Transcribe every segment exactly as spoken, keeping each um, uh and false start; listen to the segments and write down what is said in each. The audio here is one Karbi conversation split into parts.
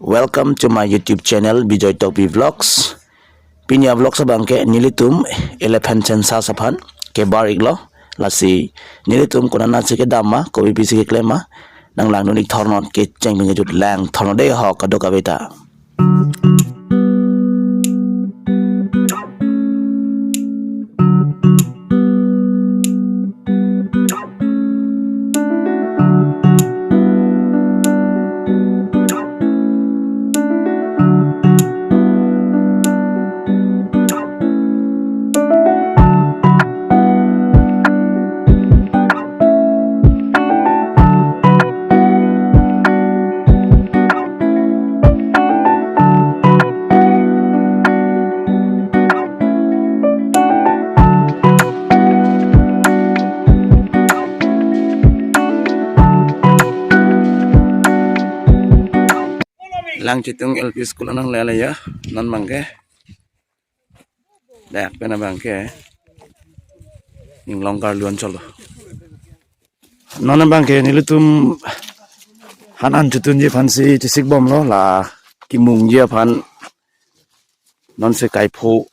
Welcome to my YouTube channel, Bijoy Tokbi Vlogs. Pini a-vlogs abangke nelitum elephant census aphan kebar iklo. Lasi nelitum konatsi kedam ma, kopi pisi keklem ma, nang langdun ik thornon, kecheng pen kejut lang thornon dei ho kadokave ta. Langchitung L P School anang lele ya, non abangke. Dak pen abangke Inglong Karlu Ancholo. Non abangke nelitum han an chotunji aphansi chesik bomlo, la kimungji aphan nonsi kaipho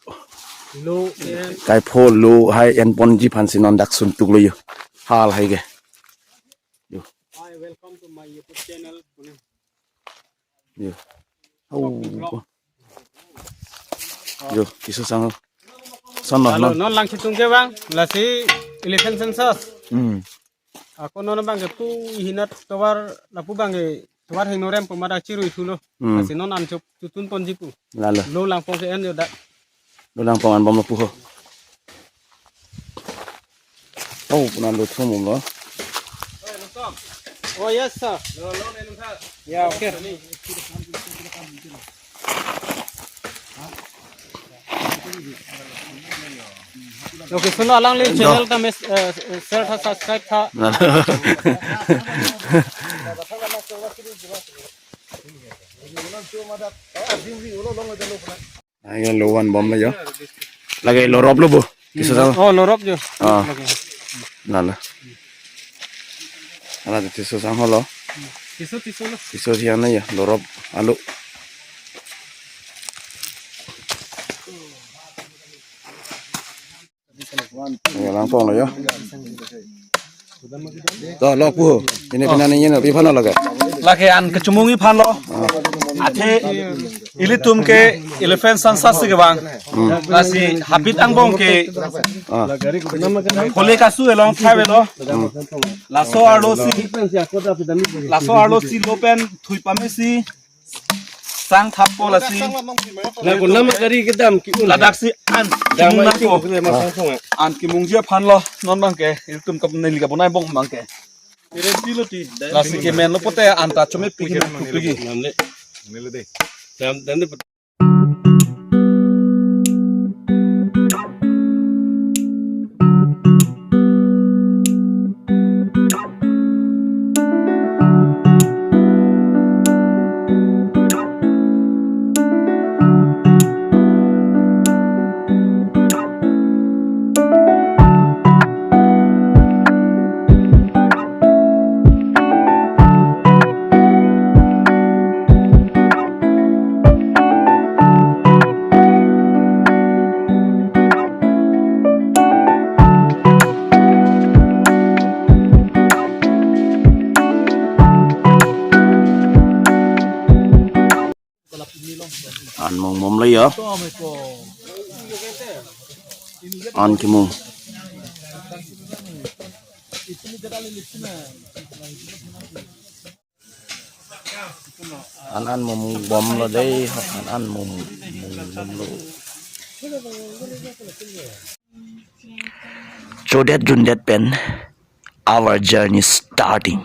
lo, eh. Kaipho lo hai enponji aphansi non dak suntuklo yo. Hal hai ke. Yo. Hi, welcome to my YouTube channel. Yo. Oh. Yo, kiso sang. Son lo, halo, no? Non langchitung ke bang, lasi elephant census. Hmm. Ako non abangke pu hinat tovar lapu abangke tovar hingno rem pemada chirui thulo. Hmm. Lasi non an chotun ponji pu. Lalo. Lo langpong ke en yo dak. Lo langpong an bomlo pu ho. Oh, puna lo thum bomlo. Oh, yes, sir. Yeah, okay. Okay, so non alangli channel ta mes, eh, share tha, subscribe tha. Lalo. Lake lo van bomlo yo. Lake lo rop lo bo. Kiso sang. Oh, lo rop yo. Ah. Lake. Lalo. Ala tiso sang holo. Tiso, tiso lo. Tiso siang na yo, lo rop alo. Yo, langpong lo yo. To, lo pu. Ini pina ni ini, pi aphan lo ke? Lake an kechumungji aphan lo. Athe ilitum ke elephant census si kevang. Hmm. Lasi habit angbong ke. Ah. Khole kasu elong khai avelo. Hmm. Laso arlo si. Laso arlo si lo pen thui pame si. Sang thappo lasi. La kunama gari kedam ki un. Ladak si an. Dam kimung ma nangpo. Iti ko masang thong. An kimungji aphan lo non abangke. Ilitum kap neli kabonai bong abangke. Lasi kemen lo pote an ta chome pigi pigi. Namle. Namle de. Dam dam de. An mung mum lo yo. An kimung. An an mum bom lo dei, an an mum mum bom lo. Chodet jundet pen, our journey starting.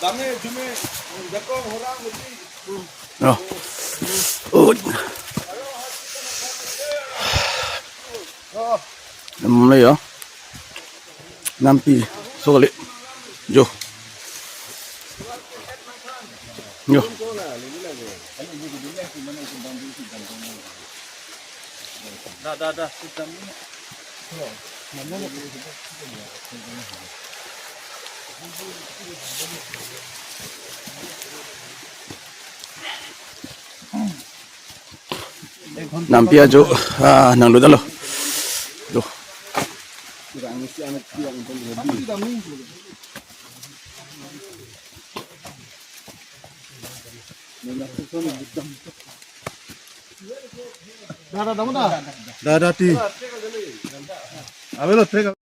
Dame jume, jakong horang uti. Oh. Oh. Namle yo. Nampi so kali. Jo. Jo. Da, da, da. Nampi ajo, ah, nanglut alo. Duh. Da, da, da, da. Da, da, ti. Avelo, trek.